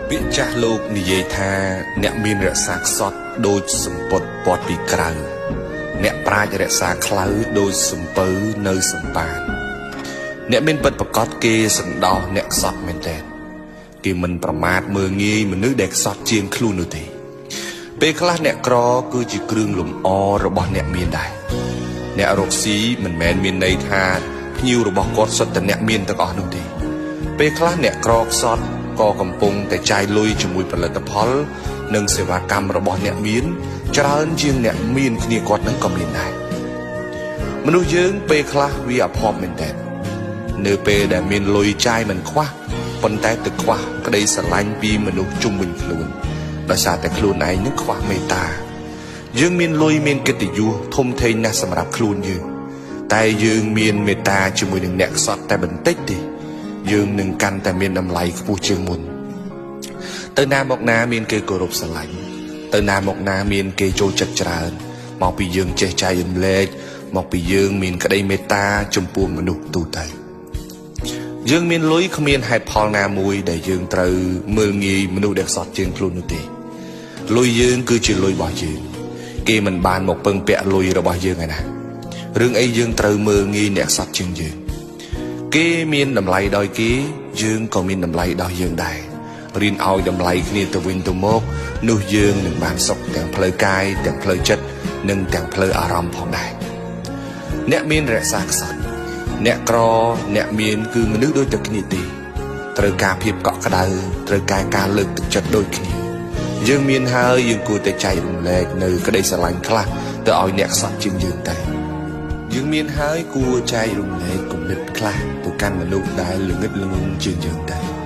ពាក្យចាស់លោកនិយាយថាអ្នកមានរក្សាខ្សត់ដូចសម្ពុតព័ទ្ធពីក្រៅអ្នកប្រាជ្ញរក្សាខ្លៅដូចសំពៅនៅសម្បានអ្នកមានពិតប្រកបគេសន្តោសអ្នកខ្សត់មែនទែនគេមិនប្រមាថមើលងាយមនុស្សដែលខ្សត់ជាងខ្លួននោះទេពេលខ្លះអ្នកក្រគឺជាគ្រឿងលម្អរបស់អ្នកមានដែរអ្នករកស៊ីមិនមែនមានន័យថាភ្ញៀវរបស់គាត់សុទ្ធតែអ្នកមានទាំងអស់នោះទេពេលខ្លះអ្នកក្រខ្សត់ក៏កំពុងតែចាយលុយជាមួយផលិតផលនិងសេវាកម្មរបស់អ្នកមានច្រើនជាងអ្នកមានគ្នាគាត់នឹងក៏មានដែរមនុស្សយើងពេលខ្លះវាអភ័ព្វមែនទែននៅពេលដែលមានលុយចាយមិនខ្វះប៉ុន្តែទៅខ្វះក្តីស្រឡាញ់ពីមនុស្សជុំវិញខ្លួនដោយសារតែខ្លួនឯងនឹងខ្វះមេត្តាយើងមានលុយមានកិត្តិយសធំធេងណាស់សម្រាប់ខ្លួនយើងតែយើងមានមេត្តាជាមួយនឹងអ្នកខ្សត់តែបន្តិចទេយើងនឹងកាន់តែមានតម្លៃខ្ពស់ជាងមុនទៅណាមកណាមានគេគោរពស្រឡាញ់ទៅណាមកណាមានគេចូលចិត្តច្រើនមកពីយើងចេះចែករំលែកមកពីយើងមានក្តីមេត្តាចំពោះមនុស្សទូទៅយើងមានលុយគ្មានហេតុផលណាមួយដែលយើងត្រូវមើលងាយមនុស្សដែលខ្សត់ជាងខ្លួននោះទេលុយយើងគឺជាលុយរបស់យើងគេមិនបានមកពឹងពាក់លុយរបស់យើងឯណារឿងអីយើងត្រូវមើលងាយអ្នកខ្សត់ជាងយើងគេមានតម្លៃដោយគេយើងក៏មានតម្លៃដោយយើងដែររៀនឲ្យតម្លៃគ្នាទៅវិញទៅមកនោះយើងនឹងបានសុខទាំងផ្លូវកាយទាំងផ្លូវចិត្តនិងទាំងផ្លូវអារម្មណ៍ផងដែរអ្នកមានរក្សាខ្សត់អ្នកក្រអ្នកមានគឺមនុស្សដូចតែគ្នាទេត្រូវការភាពកក់ក្ដៅត្រូវការការលើកទឹកចិត្តដូចគ្នាយើងមានហើយយើងគួរតែចែករំលែកនៅក្តីស្រឡាញ់ខ្លះទៅឲ្យអ្នកខ្សត់ជាងយើងដែរយើងមានហើយគួរចែករំលែកគំនិតខ្លះទៅកាន់មនុស្សដែលល្ងឹតល្ងងជាងយើងដែរ